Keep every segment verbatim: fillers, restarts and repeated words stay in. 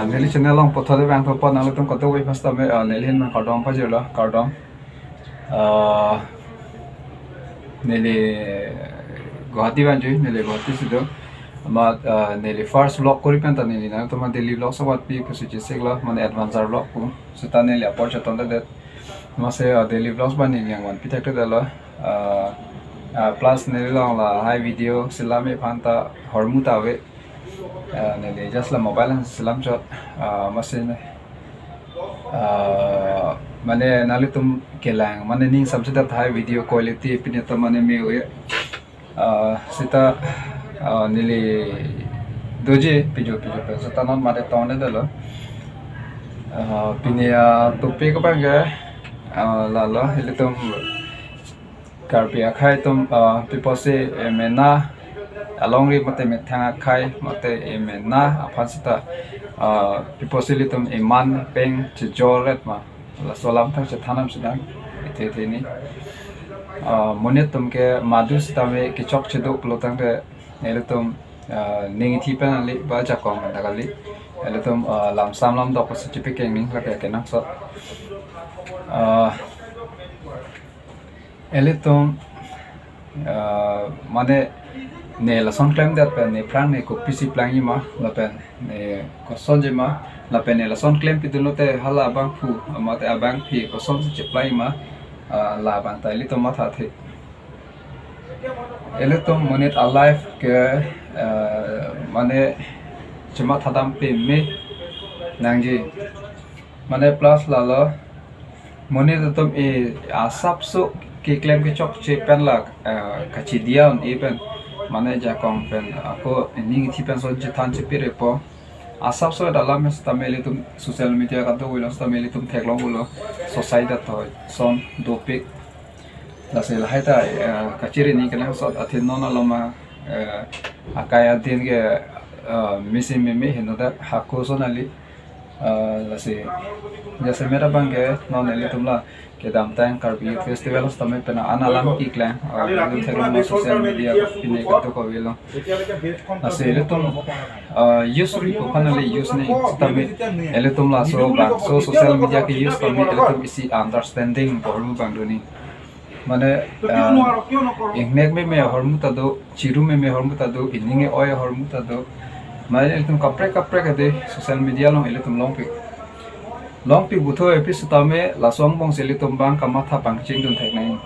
Neli channel along puthot abang aphan nanglitum kadokave aphan sitame, ah, neli ahin kardom pajirlo, kardom. Ah, neli Guwahati vanji, neli Guwahati si do. Amat, ah, neli first vlog kori pen ta neli nangtum daily vlog sawat pi pusi chesiklo, mane adventure vlog pu. Seta neli apor chetongledet. Amatsi, ah, daily vlogs abang neli nangvanpi thekthedetlo. Ah, ah, plus neli along lahai video selam aphan ta ahormu ta ave. Ah, neli just la mobile along selam chot. Ah, amatsi ne, ah, mane nanglitum kelang, mane ning samsedet lahai video quality pine ta mane me ave. Ah, seta, ah, neli doji pijo pijo pen seta non mate tongledetlo. Ah, pini atopic abang ke, ah, lalo ilitum Karbi akhei atum, ah, pi pusi emena alongri mate methang akhei mate emena aphan seta, ah, pi pusi ilitum eman peng chejorret ma, laso alam than chethan nangji nang, ithe ithe ni. Ah, monit atum ke madu sitame kechokche do pulotangte ilitum, ah, ning ithi pen kali ba jakong pen ta kali. Ilitum, ah, lam sam lam dok pusi chepikeng ning lake kenangsot. Ah, ilitum, ah, mane ne lason klemdet pen ne aphrang ne kopisi plangji ma, lapen ne kosonji ma, lapen ne lason klem pidunlote hala abangphu mate abangpi kosonsi cheplangji ma, ah, labang ta ilitum mathathe. Ilitum monit a-life ke, ah, mane chematha dam peme nangji. Mane plus lalo monit atum e asapso keklem kechokche pen la, eh, kachidiya un-e pen, mane jakong pen ako ning ithi pen son chethan chepirepo. Asapso alam sitame ilitum social media kadokave along sitame ilitum theklong pulo, suicide athoi son dopik. Lasi lahai ta, eh, kachiri ni kenangsot, athe non aloma, eh, akai adin ke, eh, misi mimi henodak hako son kali. Ah, lasi jasemet abang ke non ilitum la kedamtang Karbi Youth Festival sitame pen an alam keklem, ah, ilitum theklong ma social media pine kadokave along. Lasi ilitum, ah, use ri pu aphan kali use ni sitame ilitum laso bangso social media ke-use sitame ilitum isi understanding ahormu abang do ni. Mane, ah, ingnek meme ahormu ta do, chiru meme ahormu ta do, ining e-oi ahormu ta do. Mane ilitum kaprek kaprek ade social media along ilitum longpik. Longpik puthot epi sitame laso angbong si ilitum abang kamatha pangchingdun thek nang.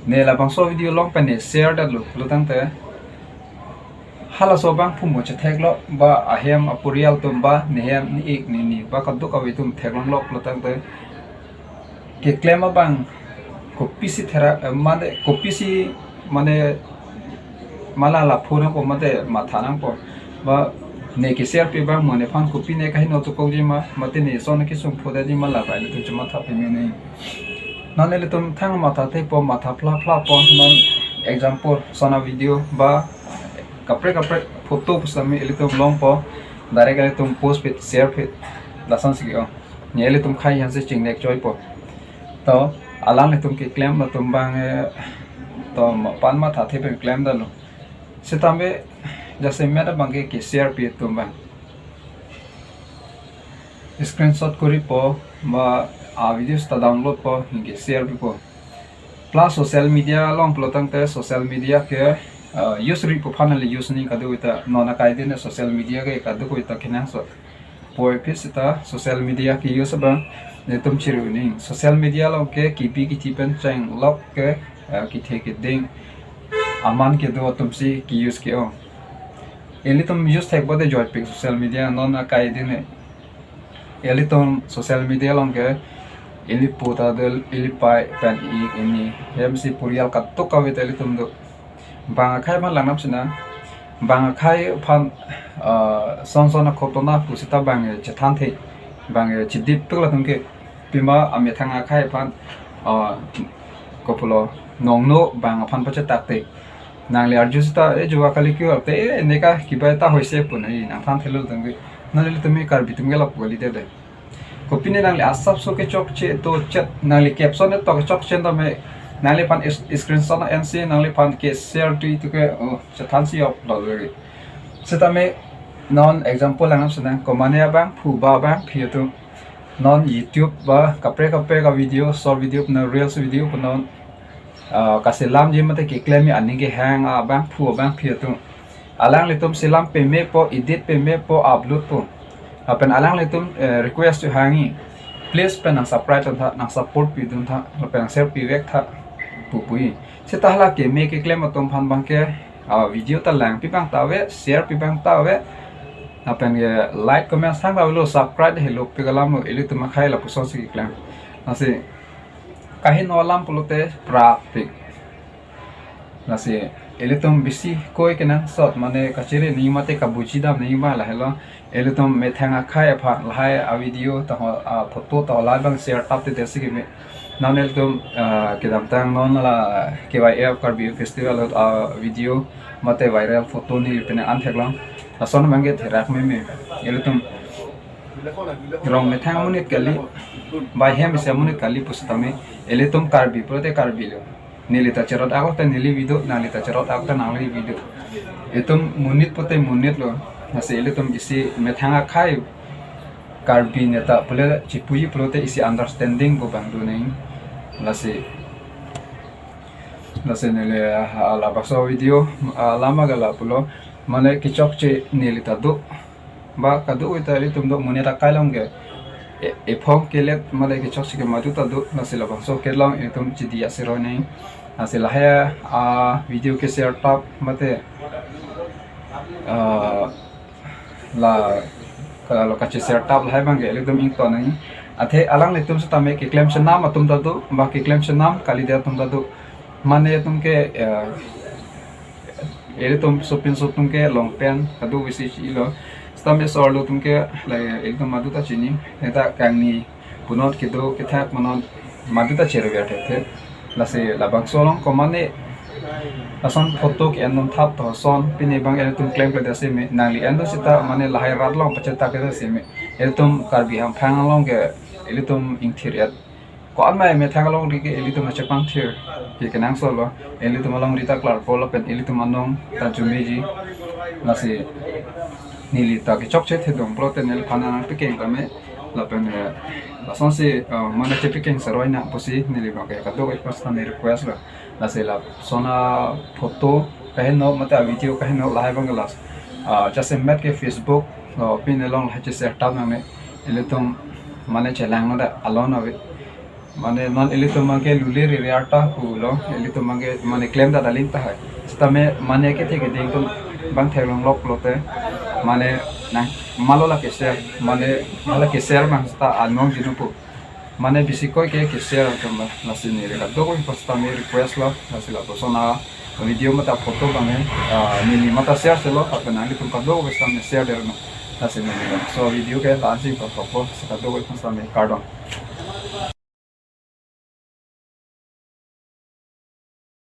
Ne labangso video long pen ne share detlo pulotangte, halaso abangphu mo chetheklo ba ahem aporial atum ba nehem ne-ik neni ba kadokave atum theklonglo pulotangte keklem abang kopisi therak, eh, mane kopisi mane mala laphu nangpo mate matha nangpo ba ne ke-share pi abang mo nephan kopi ne kaheno tukokji ma mate ne son kesung phodetji ma labang ilitum chematha peme nang. Non ilitum thang mathathepo, matha phla phlapo, non example son a-video ba kaprek kaprek photo pusitame ilitum longpo, direct ilitum post pit, share pit, lasonsi ke-ong. Ne ilitum khei aphansi chingnek choipo. To, alanglitum keklem atum abang, eh, to, ma-, pan mathathe pen klemdetlo. Sitame jasemet abang ke, ke-share pi atum abang screenshot koripo, ba a-video seta download po, hinke share pipo. Plus social media along pulotangte social media ke, uh, use ri pu aphan kali use ni kadokave ta non akai adin social media ke kadokave ta kenangsot. Puvoiphit seta social media ke-use abang netum chiri un-e. Social media along ke kipi kithi pen chenglok ke, uh, kethe keding aman kedo atumsi ke-use ke-ong. Ilitum use thekpo de joipik social media non akai adin e. Ilitum social media along ke ili pu ta do, ili pai pen i ini hemsi porial kadokave ta ilitum do. Bang akhei aphan langnam sinang. Bang akhei aphan, ah, son son a-ghotona pu seta bang, eh, chethanthe. Bang, eh, chedip tuk latum ke. Pima amethang akhei aphan, ah, kopulo nongno bang aphan pachetak te. Nangli arju seta, eh, juwa kali kyo arte, eh, neka kibai ta hoise pu nai nangthanthelo tangke. Nangli tumi Karbi atum ke lapu kali dede. Kopine nangli asapso kechokche do chet, nangli caption to kechokche tame, nangliphan is-, screenshot na ensi, nangliphan ke-share tu itu ke, oh, chethansi upload lagi. Sitame, Non example lang senang, komane abangphu ba abangpi atum non YouTube ba kaprek kaprek a video, short video, na reels video, non ah, kaselamji mate keklemji aning kehang abangphu abangpi atum. Alanglitum selam pemepo, edit pemepo, upload po. Lapen alanglitum, eh, request chu hangji. Please pen nang subscribe tha, nang support pidun tha, lapen nang share pivek tha pu puji. Seta hala keme keklem atum aphan abangke, ah, video ta langpi abang ta ave, share pi abang ta ave. Lapen ke like, comment sang ta avelo, subscribe helo pi kalam lo, ilitum akhei lapusonsi keklem. Lasi kaheno alam pulote prapik. Lasi ilitum bisi koi kenangsot mane kachiri nangji mate kabuji dam nangji ma lahelo. Ilitum methang akhei aphan lahai a video ta ho, a photo ta ho lahai abang share tap te desi keme. Non ilitum, ah, kedamtang non la K Y F Karbi Festival a video mate viral photo neli pen an theklong. Lason abangke therak meme. Ilitum rong methang amonit kali, bai hem isi amonit kali pusitame, ilitum Karbi pulote Karbi lo. Neli ta cherot ako te neli video, nangli ta cherot ako te nangli video. Itum monit pute monit lo. Lasi ilitum isi methang akhei Karbi neta pule chipuji pulote isi understanding ko bang do neng. Lasi, lasi neli, ah, labangso video, ah, lama gala pulo, mane kechokche neli ta do. Ba kadokave ta ilitum do monit akhei along ke. E, ephong kelet mate kechokche ke madu ta do, lasi labangso kelong ilitum chidi asiro neng. Lasi lahai a video ke share tap mate, ah, la, kalau kache share tap lahai abangke ilitum ington neng. Athe alanglitum setame keklem chenam atum ta do, ba keklem chenam kalidet atum ta do. Mane itum ke, eh, ilitum sopinso atum ke long pant kadokave si chilo. Setame so-arlo atum ke la ilitum madu ta chini. Neta kangni punot kedo kethak punot madu ta cherver thekthe. Lasi labangso along komane lason photo ke-endun thap to son pine abang ilitum klemkle desi me, nangli enlo seta mane lahai rat along pachetak ke desi me. Ilitum Karbi Hamphang along ke ilitum ingthir-et. Ko-an ma methang alongri ke ilitum chepangthir ke kenangsot lo, ilitum alongri ta klarpo lapen ilitum anong ta jumeji. Lasi neli ta kechokche thedung pulote neliphan nangpikeng tame lapen, eh, lasonsi, eh, mane chepikeng seroi nang pusi neli abangke kadokave aphan setame request lo. Lasi lason a photo kaheno mate a video kaheno lahai abang las, ah, jasemet ke Facebook lo pine along lahai che share tap nangne. Ilitum mane chelang no da alon ave. Mane non ilitum abangke lule riri arta pulo, ilitum abangke mane klem ta dalim tahai. Setame mane kethe keding atum abang theklong lok pulote, mane nang malo la ke share, mane hala ke share abang seta anong jinu pu. Mane bisi koi ke ke share atum ba, lasi neli kadokave aphan setame request lo, lasi lapuson a video mate photo abang, ah, neli mate share selo, lapen nanglitum kadokave setame share der no. Lasi neli labangso video ke la-ansi pathokpo, lasi kadokave aphan setame kardom.